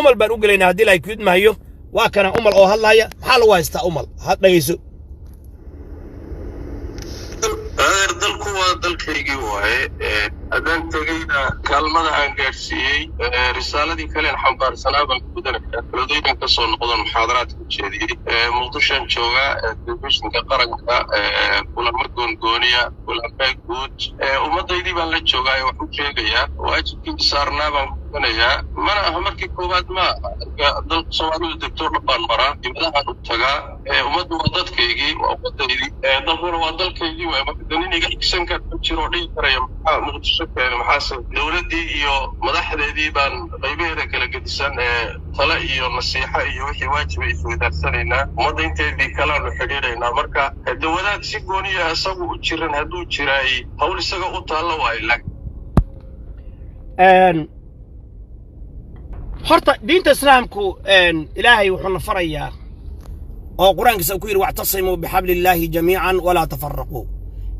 Umal baan u gelaynaa haddii Ilaahay kuidmahayo. Waa kana Umal oo hadlaya. Maxaa lagu haystaa Umal? Ha dhegayso. Adeer, dalku waa dalkaygii waaye. Haddaan tegeyna, kaalmada aan gaadhsiiyey, risaaladii kalean xambaarsanaa baan gudanaya. Beledweynan ka soo noqdon, muxaadaraadka jeediyey. Muqdishoan joogaa, telefishinka qaranka, kulamo goongooniya, kulamo guud. Ummadaydii baan la joogaa ee wax u sheegayaa. Waajibkii saarnaa baan gudanayaa. Mana aha markii koowaad, ma aha. Marka dalka Soomaalidu degto dhan baan maraa, dibadahaan u tagaa. Ummaddu waa dadkaygii, waa ummadaydii, dalkuna waa dalkaygii waay. Marka nin iga xigsan kara ma jiro oo dhihi karaya maxaa Muqdisho keenay, maxaase dowladdii iyo madaxdeedii baan qaybaheeda kala gedisan ee tale iyo nasiixo iyo wixii waajibay isweydaaranaynaa. Ummadda inteedii kalaanu xidhiidhaynaa. Marka de wadaad si gooniya isagu u jiran hadduu jiraay, hawl isaga u taalla waayo, laakiin Horta diinta Islaamku, Ilaahay wuxuuna farayaa oo Qur-aankiisa uu ku yidhi: واعتصموا بحبل الله جميعا ولا تفرقوا.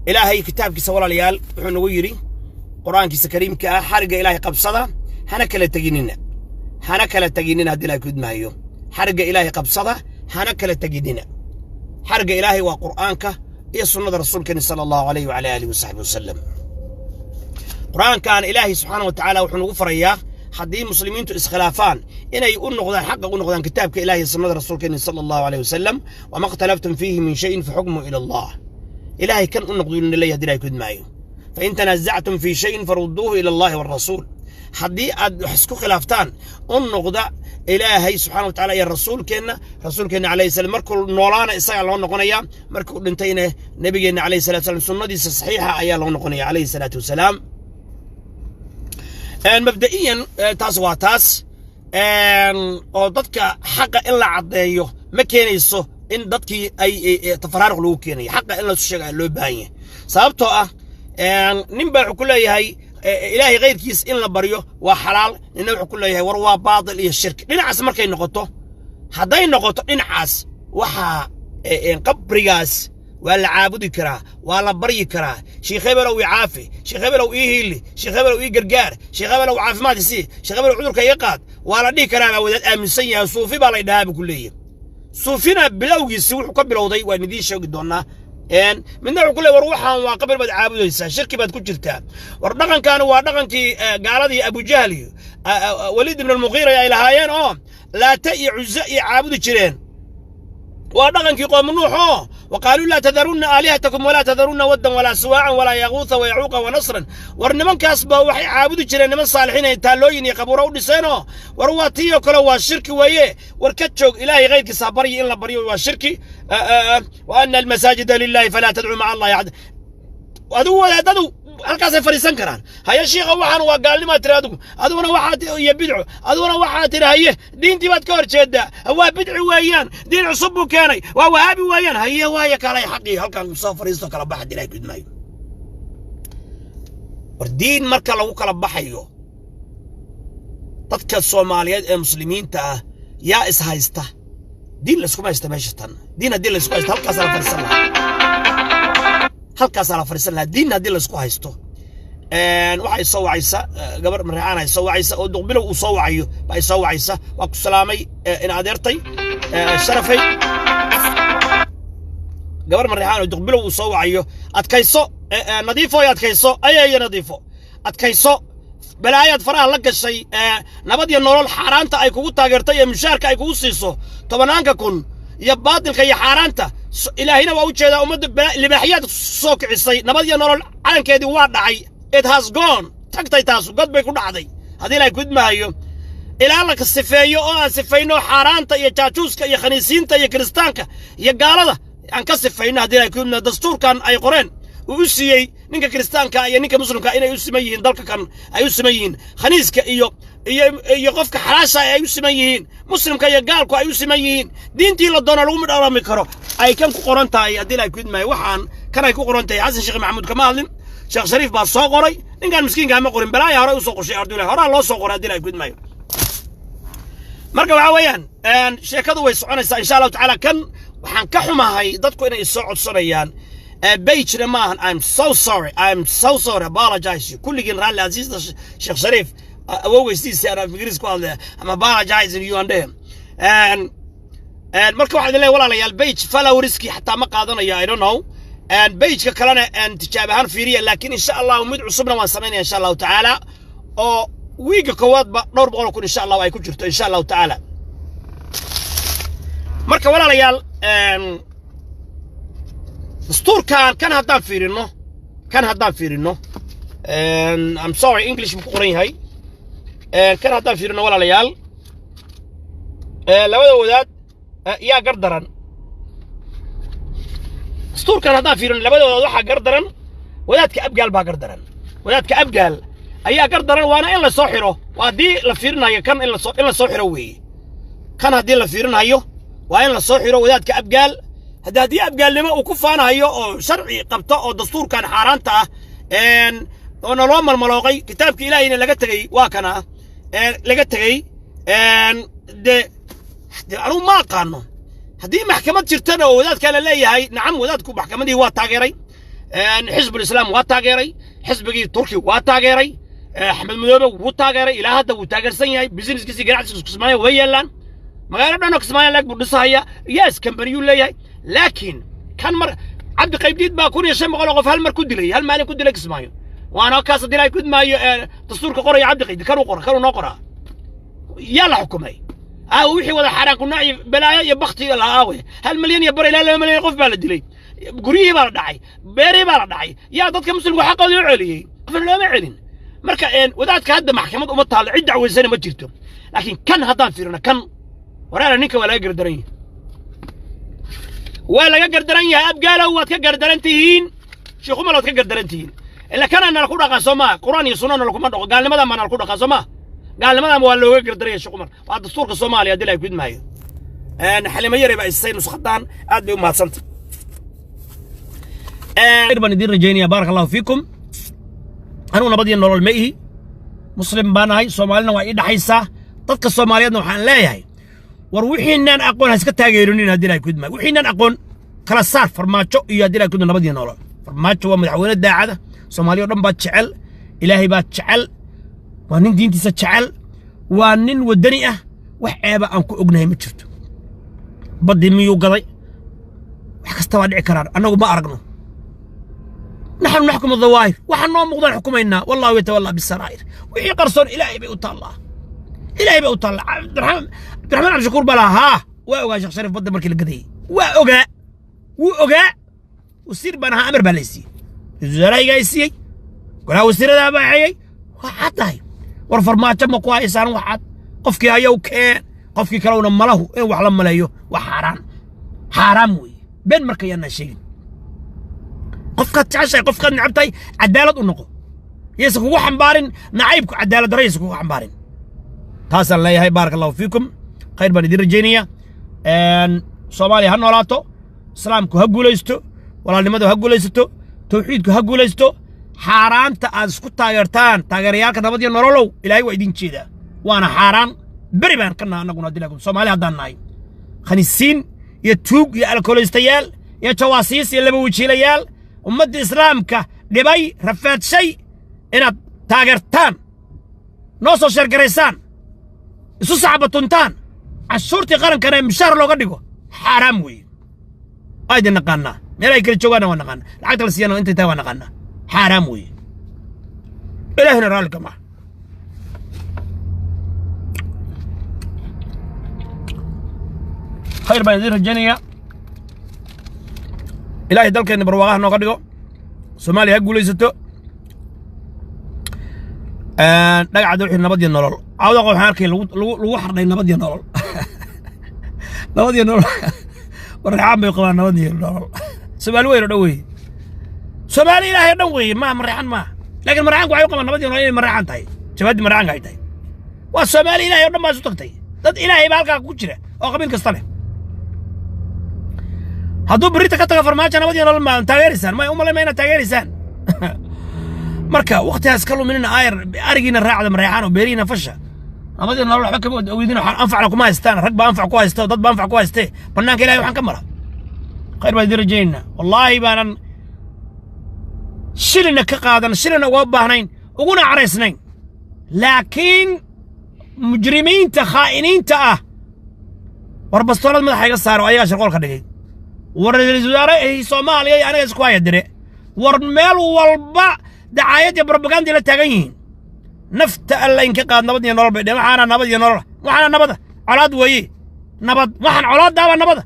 Ilaahay kitaabkiisa, walaalayaal, wuxuu nagu yidhi Qur-aankiisa kariimka ah: xarigga Ilaahay qabsada, hana kala teginina, hana kala teginina. Haddii Ilahay kudmaayo, xarigga Ilaahay qabsada, hana kala teginina. Xarigga Ilaahay waa Qur'aanka iyo sunnada Rasuulkeeni sala Allahu alayhi wacala aalihi wasaxbi wasalam. Qur-aankan Ilaahay subxaana wa tacaala wuxuu nagu farayaa haddii muslimiintu iskhilaafaan inay u noqdaan xaqa, u noqdaan kitaabka Ilahi iyo sunnada Rasuulkeeni sala Allahu alayh wasalam. وما اختلفتم فيه من شيء فحكمه إلى الله. Ilaahay kan u noqdo inuu leeyahay haddii Ilahay kudmaayo. فإن تنازعتم في شيء فردوه إلى الله والرسول. Haddii aad wax isku khilaaftaan, u noqda Ilaahay subxaana wa tacaala iyo rasuulkeenna. Rasuulkeenna calayhi salam markuu noolaana isagaa loo noqonaya, markuu dhintayna nabigeenna calayhi salatu salam sunnadiisa saxiixa ayaa loo noqonaya calayhi salaatu wasalaam. Mabda'iyan taas waa taas oo dadka xaqa in la caddeeyo ma keenayso in dadkii ay tafaraaruq lagu keenayo. Xaqa in lasu sheega loo baahan yahay, sababtoo ah nin baa wuxuu ku leeyahay Ilaahay kayrkiis in la baryo waa xalaal, nina wuxuu ku leeyahay war waa baatil iyo shirki. Dhinacaas markay noqoto, hadday noqoto dhinacaas, waxaa qabrigaas waa la caabudi karaa, waa la baryi karaa. Sheekh hebelow, ii caafi. Sheekh hebelow, ii hiili. Sheekh hebelow, ii gargaar. Sheekh hebelow, caafimaad isii. Sheekh hebelow, cudurka iga qaad, waa la dhihi karaa baa wadaad aaminsan yahay. Suufi baa la dhahaa buu ku leeyahay. Suufina bilowgiisi wuxuu ka bilowday waan idiin sheegi doonaa. Midna wuxuu ku leeyahay war waxaan waa qabri baad caabudaysaa, shirki baad ku jirtaa. War dhaqankaani waa dhaqankii gaaladii Abujahl iyo Waliid ibn Almuqiira ay lahaayeen oo Laata iyo Cuze iyo caabudi jireen. Waa dhaqankii qoom Nuux oo وقالوا لا تذرن آلهتكم ولا تذرن ودا ولا سواعا ولا يغوث ويعوق ونصرا. War nimankaas ba waxay caabudi jireen niman saalixiin ay taallooyin iyo qabuuro u dhiseenoo war waa tii oo kale, waa shirki weeye. War ka joog, Ilaahay kayrkiisa baryi in la baryo waa shirki. وأن المساجد لله فلا تدعوا مع الله أحدا. Adigu wadaadadu halkaasay fadhiisan karaan. Haye shiikha, waxaan waa gaalnimaa tiri adigu, adiguna waxaa iyo bidco, adiguna waxaa tiri haye diintii baad ka hor jeedaa, waa bidci weeyaan, diin cusub buu keenay, waa Wahaabi weeyaan. Haye waaye, kalay xaqii halkan soo fadhiisto, kala baxa dilaa gudmaayo. War diin marka lagu kala baxayo, dadka Soomaaliyeed ee muslimiinta ah yaa is haysta? Diin layskuma haysta meesha tan. Diin haddii laysku haysto, halkaasaa la fadhiisan lahaa, halkaasaa la fadhiisan lahaa. Diin haddii laysku haysto, waxay soo wacaysa gabar Mareexaan ay soo wacaysa oo Duqbilow uu soo wacayo ba ay soo wacaysa. Waa ku salaamay, in adeertay sharafay. Gabar Mareexaan oo Duqbilow uu soo wacayo, adkayso Nadiifo, adkayso ayayo Nadiifo, adkayso. Balaayaad faraha la gashay. Nabad iyo Nolol xaaraanta ay kugu taageertay iyo mushaarka ay kugu siiso tobanaanka kun iyo baatilka iyo xaaraanta, Ilaahina waa u jeedaa. Ummadda libaaxyaad soo kicisay. Nabad iyo Nolol calankeedii waa dhacay. It has gone, tagtay taasu, god bay ku dhacday haddii Ilaahay gudmaayo. Ilaa la sifeeyo oo aan sifayno xaaraanta iyo jaajuuska iyo khaniisiinta iyo kiristaanka iyo gaalada aan ka sifayno haddii Ilaahay gudmaayo. Dastuurkan ay qoreen uu u siiyey ninka kiristaanka iyo ninka muslimka inay u siman yihiin, dalka kan ay u siman yihiin, khaniiska iyo qofka xalaasha ay u siman yihiin, muslimka iyo gaalku ay u siman yihiin, diintii la doono lagu midhalami karo, ay kan ku qoran tahay haddii Ilaahay gudmaayo. Waxaan kan ay ku qoran tahay, Xasan Sheekh Maxamuud kama hadlin, Sheekh Shariif baa soo qoray. Ninkan miskiinka ma qorin, balaaya hore u soo qorshay ardulahi, horaa loo soo qoray haddii Ilaahay gudmaayo. Marka waxaa weeyaan sheekadu way soconaysaa insha Allahu tacaala. Kan waxaan ka xumahay dadku inay soo codsanayaan page na maahan. I'm so sorry, I'm so sorry, apologize kulligiin. Raalli Aziizda Sheekh Shariif. Awowgeystiisa aan af Ingiriis ku hadlaya. I'm apologizing you and them. And marka waxaan idin leeyahay, walaalayaal, page followerskii xataa ma qaadanayo, I don't know. And pageka kalena and tijaab ahaan fiiriya, laakiin insha Allahu mid cusubna waan samaynaya insha Allahu tacaala, oo wiiga koowaadba dhowr boqol oo kun insha Allahu ay ku jirto insha Allahu tacaala. Marka walaalayaal, dastuurkan kan haddaan fiirino, I'm sorry, English buu ku qoran yahay. Kan haddaan fiirino, walaalayaal, labada wadaad yaa gar daran? Dastuurkan haddaan fiirino, labada wadaad waxaa gar daran wadaadka Abgaal baa gar daran. Wadaadka Abgaal ayaa gar daran, waana in la soo xiro. Waa haddii la fiirinayo kan in la soo xiro weeye. Kan haddii la fiirinayo, waa in la soo xiro wadaadka Abgaal. Haddii Abgaalnimo uu ku faanahayo oo sharci qabto oo dastuurkan xaaraanta ah oo naloo malmalooqay, kitaabka Ilaahayna laga tegey, waa kana laga tegey. De anugu ma aqaano haddii maxkamad jirtana oo wadaadkaa la leeyahay. Nacam, wadaadku maxkamadihii waa taageeray, Xisbul Islaam waa taageeray, xisbigii Turki waa taageeray, Axmed Madoobe wuu taageeray, ilaa hadda wuu taageersan yahay. Businesskiisii, ganacsigiisa Kismaayo way yeelaan, magaalo dhan oo Kismaayo leeg buu dhisahaya. Yes, kambaniyuu leeyahay. Laakiin kan mar Cabdi Qaybdiid baa 1500 oo qof hal mar ku dilay, hal maalin ku dilay Kismaayo. Waana kaas haddii ay gudmaayo dastuurka qoraya Cabdi Qaybdiid kanuu qora, kanuu noo qoraa. Yaa la xukumay? Wixii wada xaaraan kunaac iyo balaayo iyo bakti la aawe. 1.5 milyan ilaa 2 milyan qof baa la dilay, guryihii baa la dhacay, beerihii baa la dhacay. Yaa dadka muslimku xaqoodii u celiyey? Qofna looma celin. Marka wadaadka hadda maxkamad uma taallo, cid dacweysana ma jirto. Laakiin kan haddaan fiirino, kan waraala ninka waa laga gardaran yahay, waa laga gardaran yahay. Abgaalow, waad ka gardaran tihiin. Sheekhumal, waad ka gardaran tihiin. Ila kana nala ku dhaqaa, soo maa? Qur'aan iyo sunna nala kuma dhaqo, gaalnimadan baa nala ku dhaqaa, soo maa? Gaalnimadan waa looga gardaran yahay Sheekh Umar. Waa dastuurka Soomaaliya haddii la gudmaayo. Xalimo Yare baa isay nuskhadaan, aad bay u mahadsantay. Baan idiin rajaynaya, baaraka Allahu fiikum. Anugu nabad iyo nolol ma ihi, muslim baan ahay, Soomaalina waa ii dhaxaysaa. Dadka Soomaaliyeedna waxaan leeyahay, war wixiinaan aqoon ha iska taageerinin haddii la gudmaayo. Wixiinaan aqoon kala saar Farmaajo iyo haddii la gudmaayo nabad iyo nolol. Farmaajo waa madaxweyne daacada, Soomaaliya oo dhan baa jecel, Ilaahay baa jecel, waa nin diintiisa jecel, waa nin waddani ah. Wax ceeba aan ku ognahay ma jirto. Baddii miyuu gaday? Wax kasta waa dhici karaan, annagu ma aragno. Naxnu naxkumu dawaahir, waxaan noo muuqdaan xukumaynaa. Wallahu yatawallaa bisaraa'ir. Wixii qarsoon Ilaahay bay u taallaa, Ilaahay bay u taallaa. Cabdiraxmaan Cabdishakuur baa lahaa. Haa, waa ogaa Sheekh Shariif badda markii la gadayey, waa ogaa, wuu ogaa. Wasiir baan ahaa, amar baa la siiyey, ra-iisul wasaarahaygaa i siiyey, golaha wasiiradaa baa xeeyey. Waa caddahay. War Farmaajo ma ku haysaan? Wax cad qofkii hayow keen, qofkii kalewna malahu in wax la maleeyo waa xaaraan, xaaraam weeye. Been marka yaanaan sheegin. Qofkaad jeceshahay, qofkaad necab tahay, cadaalad u noqo. Yaysan kugu xambaarin nacaybku, cadaalad darro yaysan kugu xambaarin. Taasaan leeyahay. Baaraka Allahu fiikum, khayr baan idiin rajaynaya. Soomaaliya ha noolaato, Islaamku ha guulaysto, walaalnimadu ha guulaysato, tawxiidku ha guulaysto. Xaaraanta aad isku taageertaan, taageerayaalka nabad iyo nololow, Ilaahay waa idin jeedaa, waana xaaraan. Beri baan ka naha annaguna haddii laakiin Soomaali haddaan nahay, khaniisiin iyo tuug iyo alkooleystayaal iyo jawaasiis iyo laba wajiilayaal ummadda Islaamka dhibay, rafaadshay, inaad taageertaan, noo soo sheergaraysaan, isu saxbatuntaan, cashuurtii qarankana mishaar looga dhigo, xaaraam weeye. Waa idin naqaanaa, meel ay kala joogaanna waa naqaanaa, lacagta la siiyana intay tahay waa naqaanaa. Xaaraam weeye, Ilaahina raalli kama. Khayr baan idiin rajaynayaa. Ilaahay dalkeenna barwaaqaha nooga dhigo, Soomaaliya ha guulaysato. Dhagacda wixii nabad iyo nolol cawda waxaan arkay lagu xardhay nabad iyo nolol, nabad iyo nolol. Mareexaan bay qabaan nabad iyo nolol. Soomaali weyn oo dhan weeye, Soomaali Ilaahay oo dhan weeye, maaha Mareexan maaha. Laakiin Mareexanku waxay u qabaan nabad iyo nolol inay Mareexan tahay, jabaddii Mareexanka ay tahay. Waa Soomaali Ilaahay oo dhan baa isu tagtay, dad Ilaahay baa halkaa ku jira oo qabiil kasta leh. Hadduu berrita ka tago Farmaajo, nabad iyo nolol ma taageeraysaan? Ma umalay ma inaad taageeraysaan? Marka waqtigaas ka luminina, ayar arigiina raacda Mareexaan oo beerihiina fasha. Nabad iyo nolol waxba kama ogeydin, waxaan anfacna kuma haystaan. Rag baa anfac ku haysta oo dad baa anfac ku haystee bannaanka Ilahay waxaan ka mara. Khayr baan idiin rajaynaynaa. Wallaahi baanan shilina ka qaadan, shilina uga baahnayn, uguna caraysnayn. Laakiin mujrimiinta khaa'iniinta ah, war bastoolad madaxa iga saaro, ayagaa shirqoolka dhigay. War ra'iisul wasaare Soomaaliya iyo aniga isku haya dire. War meel walba dacaayad iyo brobaganda la taagan yihiin. Nafta Alla inka qaad, nabad iyo nolol bay dheen. Waxaana nabad iyo nolol, waxaana nabada colaad weeye. Nabad waxaan colaadaaba nabada.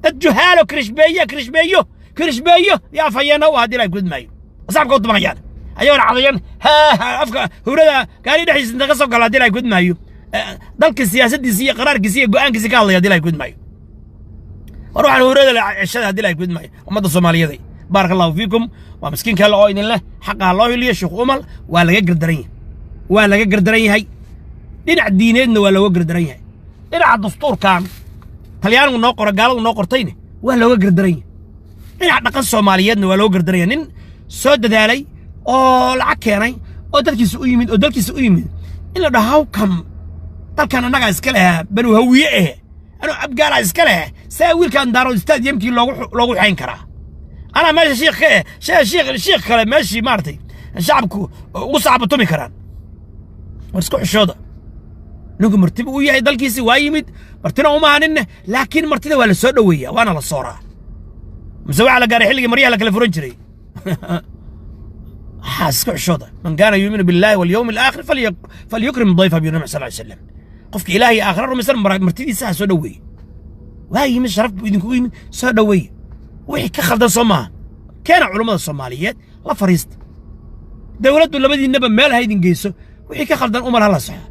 Dad juhaalo kirishbeeyo, kirishbeeyo, kirishbeeyo iyo afhayeena u haddii la gudmaayo asxaabka u tumanayaan, ayagoona cadayan haa afka hurada gaari dhexdiisa inta ka soo gala, haddii la gudmaayo dalka siyaasaddiisa iyo qaraarkiisa iyo go'aankiisa ka hadlaya, haddii la gudmaayo. War waxaan hurada la ceshada, haddii la gudmaayo ummadda Soomaaliyeed. Baaraka Allahu fiikum. Waa miskiin kale oo idin leh xaqa ha loo hiliyo. Sheekh Umal waa laga gardaran yahay, waa laga gardaran yahay. Dhinac diineedna waa looga gardaran yahay, dhinaca dastuurkan Talyaanigu noo qora, gaaladu noo qortayna waa looga gardaran yahay, dhinaca dhaqan Soomaaliyeedna waa looga gardaran yahay. Nin soo dadaalay oo lacag keenay oo dadkiisa u yimid oo dalkiisa u yimid in la dhaho, "How come? Dalkan annagaa iska lehaa, Banu Hawiye eh, anuu Abgaalaa iska leh, saa wiilkan Daarood stadiumkii loogu xayn karaa? Anaa meesha shiikh ka eh, shiikh kale meeshii maaragtay shacabku ugu sacbatumi karaan." War isku xishooda. Ninku martibu u yahay dalkiisi, waa yimid, martina uma haninne, laakiin martida waa la soo dhoweeyaa, waana la sooraa. Mise waxaa la gaaray xilligii maryaha la kala furan jiray? Waxaa iska xishooda. من كان يؤمن بالله واليوم الآخر فليكرم ضيفه, buu Nabi sal slam. Qofka Ilaahay aakhira rumaysan martidiisa ha soo dhoweeye. Waa yimid, sharaf buu idinkugu yimid, soo dhoweeye. Wixii ka khaldan soo maaha, keena culummada Soomaaliyeed la fariista. Dowladdu labadiinaba meel ha idin geyso. Wixii ka khaldan Umal ha la saxo.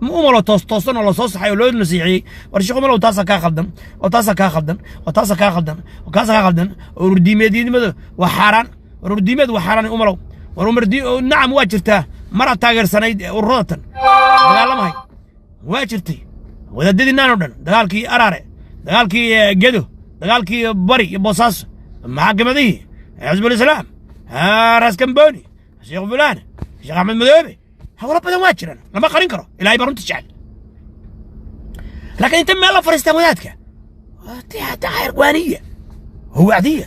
Umaloo toos toosan oo lasoo saxay oo loo nasiixiyey, war Sheekh Umalow, taasaa kaa khaldan oo taasaa kaa khaldan oo taasaa kaa khaldan oo kaasaa kaa khaldan, oo ururdiimeednimadu waa xaaraan, war ururdiimeed waa xaaraan Umalow. War Umar, nacam, waa jirtaa maraad taageersanayd ururada tan dagaalamahay, waa jirtay wadaadadiinaan oo dhan, dagaalkii Araare, dagaalkii Gedo, dagaalkii Bari iyo Boosaaso, maxakamadihii Xisbul Islaam, Raas Kamboni, Sheekh fulaan, Sheekh Axmed Madoobe, hawlo badan waa jiraan, lama qarin karo. Ilaahay baa runta jecel. Laakiin inta meel la fariistaa wadaadka waaniya oo wacdiya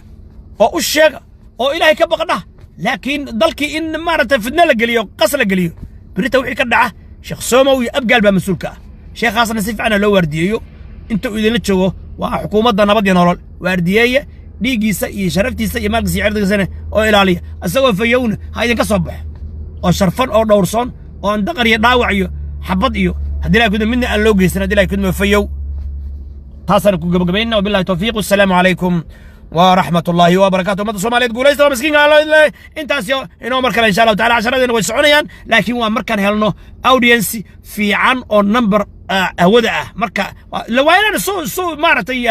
oo u sheega oo Ilaahay ka baqdha. Laakiin dalkii in maaragtay fidno la geliyo, qas la geliyo, berita wixii ka dhaca Sheekh Somow iyo Abgaal baa mas-uulka ah. Sheekhaasna si fiican loo waardiyeeyo inta uu idinla joogo. Waa xukuumadda Nabad iyo Nolol, waardiyeeya dhiiggiisa iyo sharaftiisa iyo maalkiisa iyo cirdigiisana oo ilaaliya. Isagoo fayowna ha idinka soo baxo oo sharfan oo dhowrsoon oo aan daqar iyo dhaawac iyo xabad iyo haddii Ilahay kudmo midna aan loo geysan, haddii Ilahay kudmo fayow. Taasaan ku gabagabaynna. Wabillahi tawfiiq, wassalaamu calaykum waraxmat ullaahi wabarakaatu. Ummadda Soomaaliyeed guulaysta. Waa miskiinka Allo intaas inoo mar kale, insha Allahu tacala. Casharadeena way soconayaan, laakiin waa markaan helno audience fiican oo number hawada ah. Marka waa inaan su maaragtay.